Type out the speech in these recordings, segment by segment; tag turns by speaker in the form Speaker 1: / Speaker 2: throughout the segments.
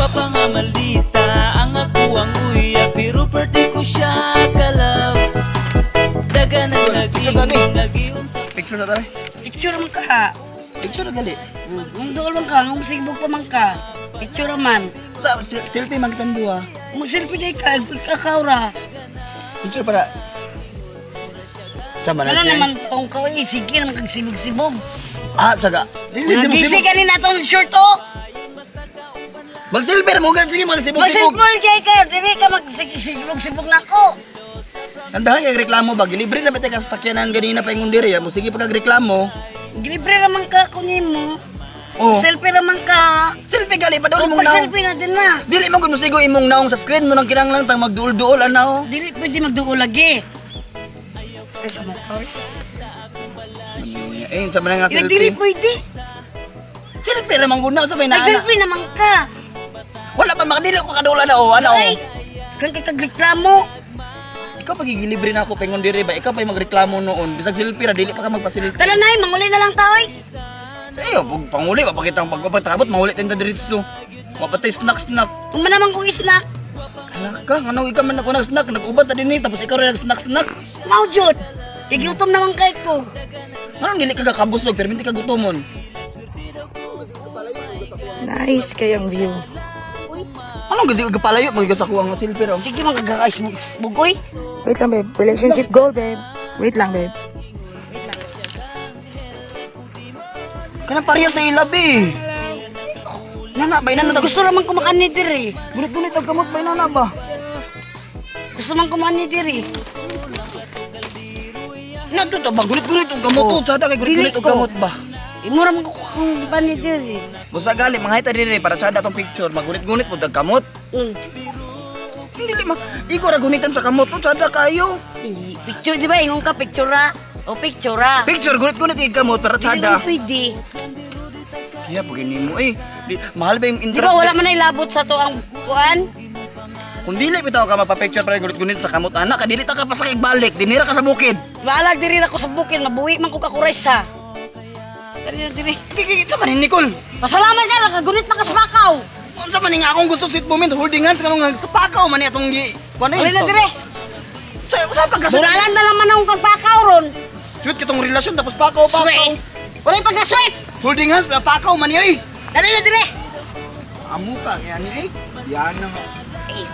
Speaker 1: Gwapa nga maldita ang ako ang uya, pero parte ko siya ka-love. Daga na
Speaker 2: Picture gani.
Speaker 1: naging sa
Speaker 2: Picture na tayo.
Speaker 3: Picture man ka.
Speaker 2: Picture na gali.
Speaker 3: Kung dool man ka, kung sigbog pa man ka. Picture man.
Speaker 2: Sa selfie man kitang duha.
Speaker 3: Mag-selfie day ka, ikaw ra.
Speaker 2: Picture para sa
Speaker 3: Wala
Speaker 2: manager.
Speaker 3: naman tong kaway, sige naman kag sibog-sibog.
Speaker 2: Ah, saga.
Speaker 3: Gisi ka ni natong shirt oh.
Speaker 2: Mag-selfie ra mo gan, sige magsibog-sibog.
Speaker 3: Mag-selfie kay ka, dili ka mag-sibog-sibog na ako.
Speaker 2: Tandahan kay reklamo ba? Gilibre na ba tayo ka sasakyanan ganina pa ingon diri? Mo sige pag reklamo.
Speaker 3: Gilibre ra man ka kunin mo.
Speaker 2: Oh.
Speaker 3: Selfie ra man ka.
Speaker 2: Selfie gali pa
Speaker 3: O
Speaker 2: imong naong.
Speaker 3: pag-selfie na din na.
Speaker 2: Dili man gud mo sigo imong naong sa screen mo nang kinahanglan tang magduol-duol anaw.
Speaker 3: Dili pwede magduol lagi. Ay, sa mga kaway.
Speaker 2: Eh, sa man nga
Speaker 3: Dili
Speaker 2: selfie.
Speaker 3: pwede.
Speaker 2: Selfie ra man gud na sa may naa.
Speaker 3: Nag-selfie naman ka.
Speaker 2: Wala pa makadili ko kaduol ana oh, ana oh.
Speaker 3: Ay, kang kay kagreklamo.
Speaker 2: Ikaw pagigilibre na ako pengon diri ba? Ikaw pa yung magreklamo noon. Bisag selfie ra dili pa ka magpa-selfie.
Speaker 3: Tala na, manguli na lang tao eh.
Speaker 2: Eh, pag panguli wa pakitang pag pagtabot mahuli tayong diretso. Wa pa tay snack snack.
Speaker 3: Kung man naman kong isnak,
Speaker 2: Ala ka, ano ikaw man ako nag-snack, nag-ubat na din eh, tapos ikaw rin nag-snack snack.
Speaker 3: mao jud. Kay giutom naman kay ko.
Speaker 2: Anong dili ka kakabusog pero hindi ka gutomon?
Speaker 4: Nice kayang view.
Speaker 2: Anong gadi ka palayo magigas ako ang silver oh.
Speaker 3: Sige man kagakais mo bugoy.
Speaker 4: Wait lang, babe. Relationship goal, babe. Wait lang, babe.
Speaker 2: Kanang pareha sa ilab eh. Nana bay nana
Speaker 3: Gusto raman kumakan ni diri.
Speaker 2: Gunit-gunit ang kamot bay nana ba?
Speaker 3: Gusto man kumakan ni diri.
Speaker 2: Nagto to ba gunit-gunit ang kamot oh. Sada kay gunit-gunit
Speaker 3: Dili
Speaker 2: ang
Speaker 3: ko.
Speaker 2: kamot ba?
Speaker 3: Imo ra man ko kung ni diri.
Speaker 2: Busa gali mga ita diri para sada tong picture magunit-gunit pud ang kamot. Hindi ma ikaw ra gunitan sa kamot oh, sada kayo.
Speaker 3: Eh, picture di ba ingon ka picture ra? O picture ra.
Speaker 2: Picture gunit-gunit ang kamot para
Speaker 3: Dili
Speaker 2: sada.
Speaker 3: man pwede.
Speaker 2: Kaya pag mo eh. Di, mahal ba yung
Speaker 3: Di
Speaker 2: interest?
Speaker 3: ba wala man ay labot sa to ang kuan?
Speaker 2: Kung dili bitaw ka mapapicture para gunit-gunit sa kamot anak, dili ta ka pasakig balik, dinira ka sa bukid.
Speaker 3: Balag diri na ko sa bukid, mabuhi man ko kakuray sa. Diri na diri.
Speaker 2: Gigigit sa man ni Nicole.
Speaker 3: Pasalamat ka nakagunit man ka sa bakaw.
Speaker 2: Unsa man ni nga akong gusto sweet moment holding hands kanong nga sa pakaw man ni atong gi kuan
Speaker 3: Dili na diri.
Speaker 2: Sa sa pagka
Speaker 3: Buralan na naman akong kagbakaw ron.
Speaker 2: Sweet kitong relasyon tapos pakaw pakaw.
Speaker 3: Sweet. Walay pagka-sweet.
Speaker 2: Holding hands pakaw man ni oy.
Speaker 3: Dali na dire.
Speaker 2: Amo ka kaya ni eh. Yan na nga.
Speaker 3: Eh.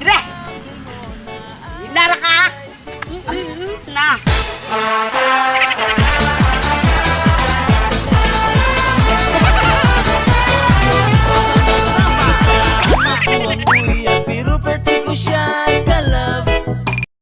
Speaker 3: Dire. Nara ka. Na.